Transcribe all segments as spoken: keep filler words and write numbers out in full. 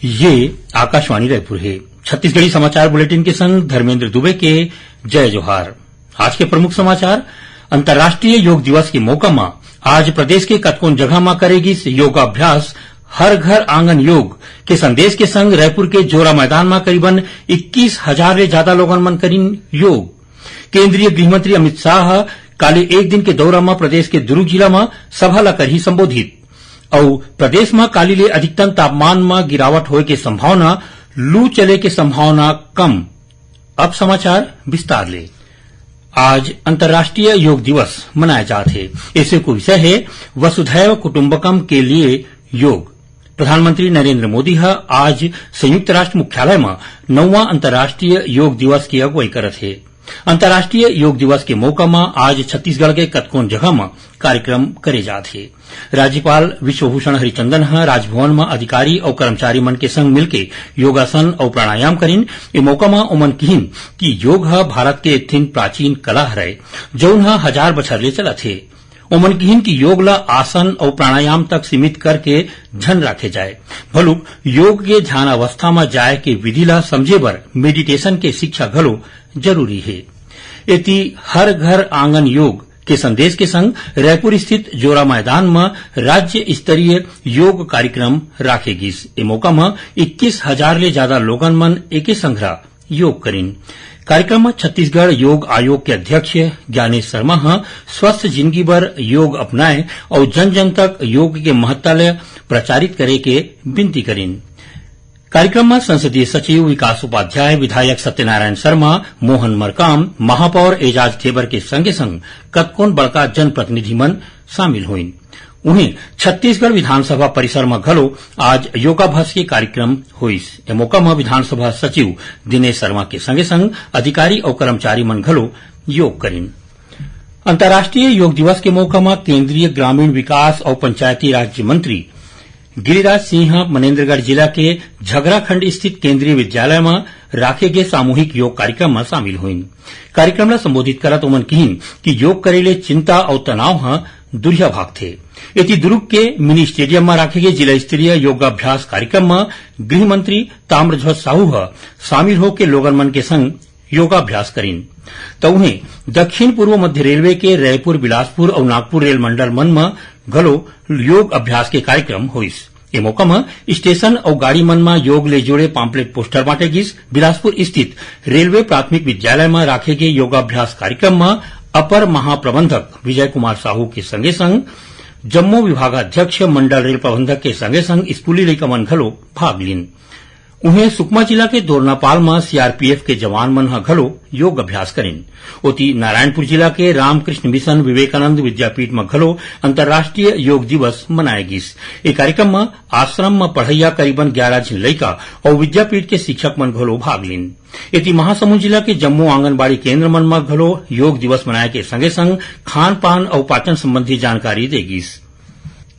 ये आकाशवाणी रायपुर हे। छत्तीसगढ़ी समाचार बुलेटिन के संग धर्मेंद्र दुबे के जय जोहार। आज के प्रमुख समाचार। अंतर्राष्ट्रीय योग दिवस के मौका म आज प्रदेश के कतकोन जगह म करे गिस योगाभ्यास। हर घर आंगन योग के संदेश के संग रायपुर के जोरा मैदान म करीबन इक्कीस हजार ले जादा लोगन मन करिन योग। केंद्रीय गृह मंत्री अमित शाह ह काली एक दिन के दौरा म प्रदेश के दुर्ग जिला म सभा ल करही संबोधित। अउ प्रदेश म काली ले अधिकतम तापमान म गिरावट होए के संभावना, लू चले के संभावना कम। अब समाचार विस्तार ले। आज अंतर्राष्ट्रीय योग दिवस मनाए जात हे। एसो के विषय हे वसुधैव कुटुंबकम के लिए योग। प्रधानमंत्री नरेंद्र मोदी ह आज संयुक्त राष्ट्र मुख्यालय म नौवां अंतर्राष्ट्रीय योग दिवस के अगुवाई करत हे। अंतर्राष्ट्रीय योग दिवस के मौका म आज छत्तीसगढ़ के कतकोन जगह म कार्यक्रम करे जात हे। राज्यपाल विश्वभूषण हरिचंदन ह राजभवन म अधिकारी अउ कर्मचारी मन के संग मिलके योगासन अउ प्राणायाम करिन। ए मौका म ओमन किहिन कि योग ह भारत के एक ठिन प्राचीन कला हरय, जउन ह हजार बछर ले चलत हे। ओमन किहिन कि योग ल आसन अउ प्राणायाम तक सीमित करके झन राखे जाए, भलुक योग के ध्यान अवस्था म जाए के विधि ल समझे बर मेडिटेशन के शिक्षा घलो जरूरी हे। एती हर घर आंगन योग के संदेश के संग रायपुर स्थित जोरा मैदान म राज्य स्तरीय योग कार्यक्रम राखे गिस। ए मौका म इक्कीस हजार ले जादा लोगन मन एके संघरा योग करिन। कार्यक्रम म छत्तीसगढ़ योग आयोग के अध्यक्ष ज्ञानेश शर्मा ह स्वस्थ जिनगी बर योग अपनाए अउ जन जन तक योग के महत्ता ल प्रचारित करे के विनती करिन। कार्यक्रम म संसदीय सचिव विकास उपाध्याय, विधायक सत्यनारायण शर्मा, मोहन मरकाम, महापौर एजाज ढेबर के संगे संग कतकोन बड़का जनप्रतिनिधि मन शामिल होइन। उहें, छत्तीसगढ़ विधानसभा परिसर म घलो आज योगाभ्यास के कार्यक्रम होइस। ए मौका म विधानसभा सचिव दिनेश शर्मा के संगे संग अधिकारी अउ कर्मचारी मन घलो योग करिन। अंतर्राष्ट्रीय योग दिवस के मौका म केंद्रीय ग्रामीण विकास अउ पंचायती राज्य मंत्री गिरिराज सिंह ह मनेन्द्रगढ़ जिला के झगराखंड स्थित केंद्रीय विद्यालय म राखे गे सामूहिक योग कार्यक्रम म शामिल होइन। कार्यक्रम ल संबोधित करत ओमन किहिन कि योग करे ले चिंता अउ तनाव ह दुरिहा भागथे। एती दुर्ग के मिनी स्टेडियम म राखे गे जिला स्तरीय योगाभ्यास कार्यक्रम म गृह मंत्री ताम्रध्वज साहू ह शामिल होके लोगन मन के संग योगाभ्यास करिन। त उहें, दक्षिण पूर्व मध्य रेलवे के रायपुर, बिलासपुर अउ नागपुर रेल मंडल मन म घलो योग अभ्यास के कार्यक्रम होइस। ए मौका म स्टेशन अउ गाड़ी मन म योग ले जुड़े पाम्पलेट पोस्टर बांटे गिस। बिलासपुर स्थित रेलवे प्राथमिक विद्यालय म राखे गे योगाभ्यास कार्यक्रम म अपर महाप्रबंधक विजय कुमार साहू के संगे संग जम्मो विभागाध्यक्ष, मंडल रेल प्रबंधक के संगे संग स्कूली लइका मन घलो भाग लीन। उहें, सुकमा जिला के दोरनापाल म सीआरपीएफ के जवान मन ह घलो योग अभ्यास करिन। ओती, नारायणपुर जिला के रामकृष्ण मिशन विवेकानंद विद्यापीठ म घलो अंतर्राष्ट्रीय योग दिवस मनाए गिस। ए कार्यक्रम म आश्रम म पढ़इया करीबन ग्यारह झिन लइका अउ विद्यापीठ के शिक्षक मन घलो भाग लीन। एती, महासमुंद जिला के जम्मो आंगनबाड़ी केंद्र मन म घलो योग दिवस मनाए के संगे संग खान पान अउ पाचन संबंधी जानकारी दे गिस।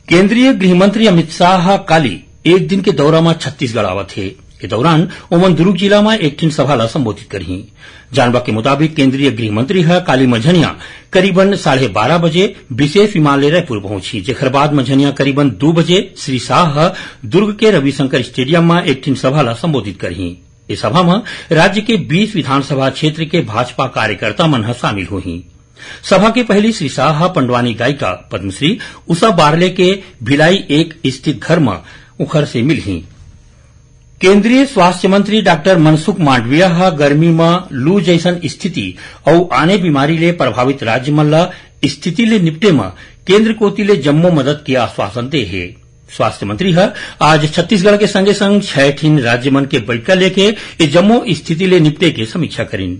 केंद्रीय गृह मंत्री अमित शाह ह काली एक दिन के दौरा म छत्तीसगढ़ आवत हे। ए दौरान ओमन दुर्ग जिला म एक ठिन सभा ल संबोधित करही। जानबा के मुताबिक, केंद्रीय गृह मंत्री ह काली मझनिया करीबन साढ़े बारह बजे विशेष विमान ले रायपुर पहुंचही, जेखर बाद मझनिया करीबन दू बजे श्री शाह ह दुर्ग के रविशंकर स्टेडियम म एक ठिन सभा ल संबोधित करही। ए सभा म राज्य के बीस विधानसभा क्षेत्र के भाजपा कार्यकर्ता मन ह शामिल होही। सभा के पहिली श्री शाह ह पंडवानी गायिका पद्मश्री उषा बारले के भिलाई एक स्थित घर म उखर से मिलही। केंद्रीय स्वास्थ्य मंत्री डॉक्टर मनसुख मांडविया ह गर्मी म लू जइसन स्थिति अउ आने बीमारी ले प्रभावित राज्य मन ल स्थिति ले निपटे म केंद्र कोति ले जम्मो मदद के आश्वासन दे हे। स्वास्थ्य मंत्री ह आज छत्तीसगढ़ के संगे संग छह ठिन राज्य मन के बइठका लेके ए जम्मो स्थिति ले निपटे के समीक्षा करिन।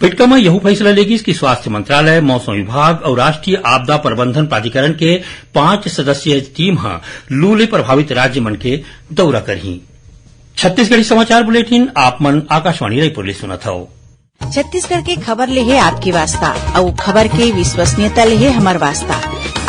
बइठका म यहू फइसला ले गिस कि स्वास्थ्य मंत्रालय, मौसम विभाग अउ राष्ट्रीय आपदा प्रबंधन प्राधिकरण के पांच सदस्यीय टीम ह लू ले प्रभावित राज्य मन के दौरा करही। छत्तीसगढ़ी समाचार बुलेटिन आप मन आकाशवाणी रायपुर ले सुनत हव। छत्तीसगढ़ के खबर ले हे आपके वास्ता, अउ खबर के विश्वसनीयता ले हे हमर वास्ता।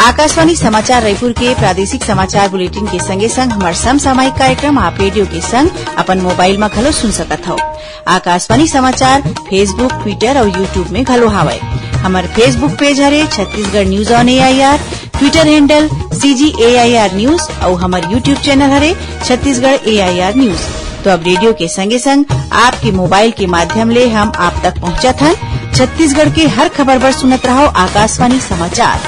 आकाशवाणी समाचार रायपुर के प्रादेशिक समाचार बुलेटिन के संगे संग हमर समसामयिक कार्यक्रम आप रेडियो के संग अपन मोबाइल म घलो सुन सकत हव। आकाशवाणी समाचार Facebook, Twitter अउ YouTube में घलो हावय। हमर Facebook पेज हरे Chhattisgarh News on AIR। Twitter handle C G A I R News अउ हमर YouTube channel हरे Chhattisgarh A I R News। तो अब रेडियो के संगे संग आपके मोबाइल के माध्यम ले हम आप तक पहुंचत हन। छत्तीसगढ़ के हर खबर बर सुनत रहव आकाशवाणी समाचार।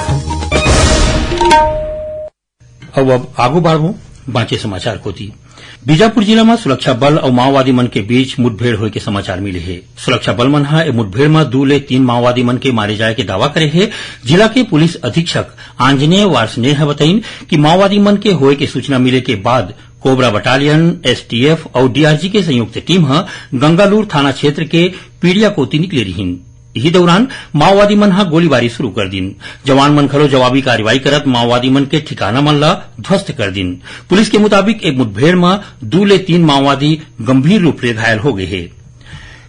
अब, अब आगू बढ़बो बांचे समाचार कोती। बीजापुर जिला म सुरक्षा बल अउ माओवादी मन के बीच मुठभेड़ होए के समाचार मिले हे। सुरक्षा बल मन ह ए मुठभेड़ म दू ले तीन माओवादी मन के मारे जाए के दावा करे हे। जिला के पुलिस अधीक्षक आंजनेय वार्ष्णेय ह बताइन कि माओवादी मन के होए के सूचना मिले के बाद cobra battalion, S T F अउ D R G के संयुक्त टीम ह गंगालूर थाना क्षेत्र के पीड़िया कोती निकले रिहिन। इही दौरान माओवादी मन ह गोलीबारी शुरू कर दिन। जवान मन घलो जवाबी कार्रवाई करत माओवादी मन के ठिकाना मन ल ध्वस्त कर दिन। पुलिस के मुताबिक, एक मुठभेड़ म दू ले तीन माओवादी गंभीर रूप ले घायल हो गए हे।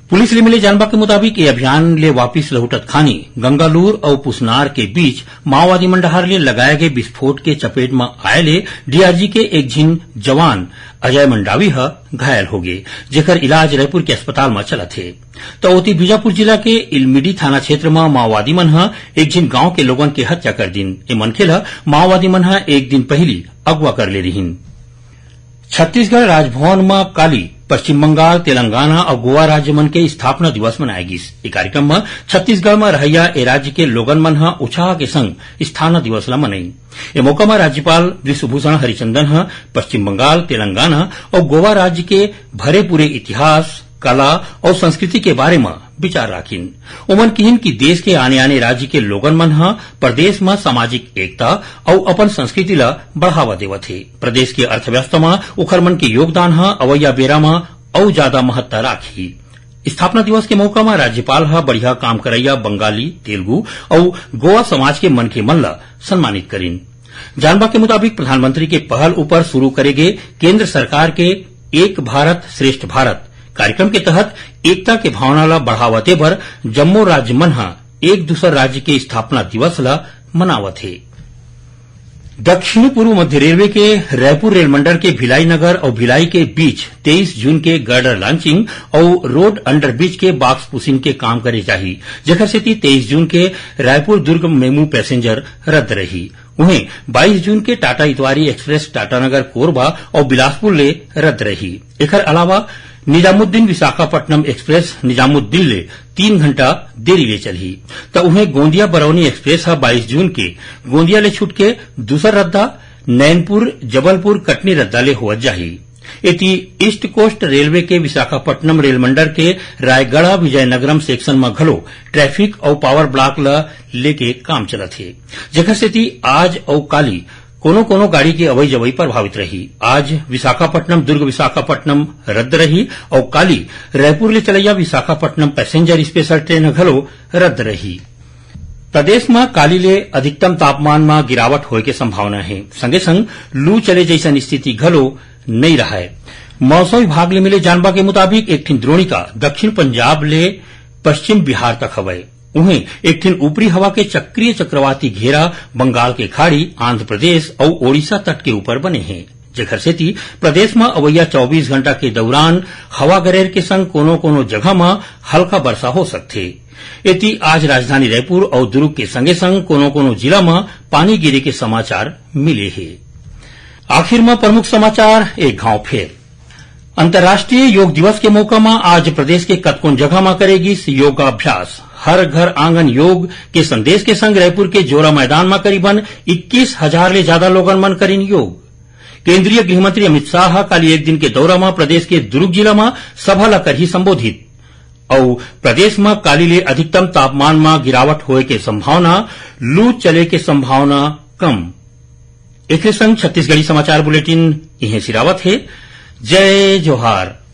पुलिस ले मिले जानबा के मुताबिक, ये अभियान ले वापिस लहुटत खानी गंगालूर अउ पुसनार के बीच माओवादी मन डहार ले लगाए गए विस्फोट के चपेट म आए ले D R G के एक झिन जवान अजय मंडावी ह घायल हो गे, जेकर इलाज रायपुर के अस्पताल म चलत हे। त ओती बीजापुर जिला के इलमिडी थाना क्षेत्र म माओवादी मन ह एक झिन गांव के लोगन के हत्या कर दिन। ए मनखे ल माओवादी मन ह एक दिन पहिली अगवा कर ले रिहिन। छत्तीसगढ़ राजभवन म काली पश्चिम बंगाल, तेलंगाना अउ गोवा राज्य मन के स्थापना दिवस मनाए गिस। ए कार्यक्रम म छत्तीसगढ़ म रहइया ए राज्य के लोगन मन ह उत्साह के संग स्थापना दिवस ल मनइन। ए मौका म राज्यपाल विश्वभूषण हरिचंदन ह पश्चिम बंगाल, तेलंगाना अउ गोवा राज्य के भरे पूरे इतिहास, कला अउ संस्कृति के बारे म विचार राखिन। ओमन किहिन कि देश के आने-आने राज्य के लोगन मन ह प्रदेश म सामाजिक एकता अउ अपन संस्कृति ल बढ़ावा देवत हे। प्रदेश के अर्थव्यवस्था म उखर मन के योगदान ह अवइया बेरा म अउ जादा महत्ता राखही। स्थापना दिवस के मौका म राज्यपाल ह बढ़िया काम करइया बंगाली, तेलुगु अउ गोवा समाज के मनखे मन ल सम्मानित करिन। जानबा के मुताबिक, प्रधानमंत्री के पहल ऊपर शुरू करे गे केंद्र सरकार के एक भारत श्रेष्ठ भारत कार्यक्रम के तहत एकता के भावना ल बढ़ावा दे बर जम्मो राज्य मन ह एक दूसर राज्य के स्थापना दिवस ल मनावत हे। दक्षिण पूर्व मध्य रेलवे के रायपुर रेल मंडल के भिलाई नगर अउ भिलाई के बीच तेईस जून के गर्डर लॉन्चिंग अउ रोड अंडरब्रिज के बॉक्स पुशिंग के काम करे जाही, जेकर सेती तेईस जून के रायपुर दुर्ग मेमू पैसेंजर रद्द रही। उहें, बाईस जून के टाटा इतवारी एक्सप्रेस टाटानगर कोरबा अउ बिलासपुर ले रद्द रही। एखर अलावा निजामुद्दीन विशाखापट्टनम एक्सप्रेस निजामुद्दीन ले तीन घंटा देरी ले चलही। त उहें, गोंदिया बरौनी एक्सप्रेस ह बाईस जून के गोंदिया ले छूट के दूसर रद्दा नैनपुर जबलपुर कटनी रद्दा ले होवत जाही। एती ईस्ट कोस्ट रेलवे के विशाखापट्टनम रेल मंडल के रायगढ़ा विजयनगरम सेक्शन म घलो ट्रैफिक अउ पावर ब्लॉक ल लेके काम चलत हे, जेकर सेती आज अउ काली कोनो-कोनो गाड़ी के अवई-जवई प्रभावित रही। आज विशाखापट्टनम दुर्ग विशाखापट्टनम रद्द रही अउ काली रायपुर ले चलइया विशाखापट्टनम पैसेंजर स्पेशल ट्रेन ह घलो रद्द रही। प्रदेश म काली ले अधिकतम तापमान म गिरावट होए के संभावना हे, संगे संग लू चले जइसन स्थिति घलो नइ रहय। मौसम विभाग ले मिले जानबा के मुताबिक, एक ठिन द्रोणिका दक्षिण पंजाब ले पश्चिम बिहार तक हवय। उहें, एक ठिन ऊपरी हवा के चक्रीय चक्रवाती घेरा बंगाल के खाड़ी, आंध्र प्रदेश अउ ओडिशा तट के ऊपर बने हे, जेखर सेती प्रदेश म अवइया चौबीस घंटा के दौरान हवा गरेर के संग कोनो-कोनो जगह म हल्का बरसा हो सकथे। एती आज राजधानी रायपुर अउ दुर्ग के संगे-संग कोनो-कोनो जिला म पानी गिरे के समाचार मिले हे। आखिर म प्रमुख समाचार एक घांव फेर। अंतर्राष्ट्रीय योग दिवस के मौका म आज प्रदेश के कतकोन जगह म करे गिस योगाभ्यास। हर घर आंगन योग के संदेश के संग रायपुर के जोरा मैदान म करीबन इक्कीस हजार ले जादा लोगन मन करिन योग। केंद्रीय गृह मंत्री अमित शाह ह काली एक दिन के दौरा म प्रदेश के दुर्ग जिला म सभा ल करही संबोधित। अउ प्रदेश म काली ले अधिकतम तापमान म गिरावट होए के संभावना, लू चले के संभावना कम। एखरे संग छत्तीसगढ़ी समाचार बुलेटिन इहें सिरावत हे। जय जोहार।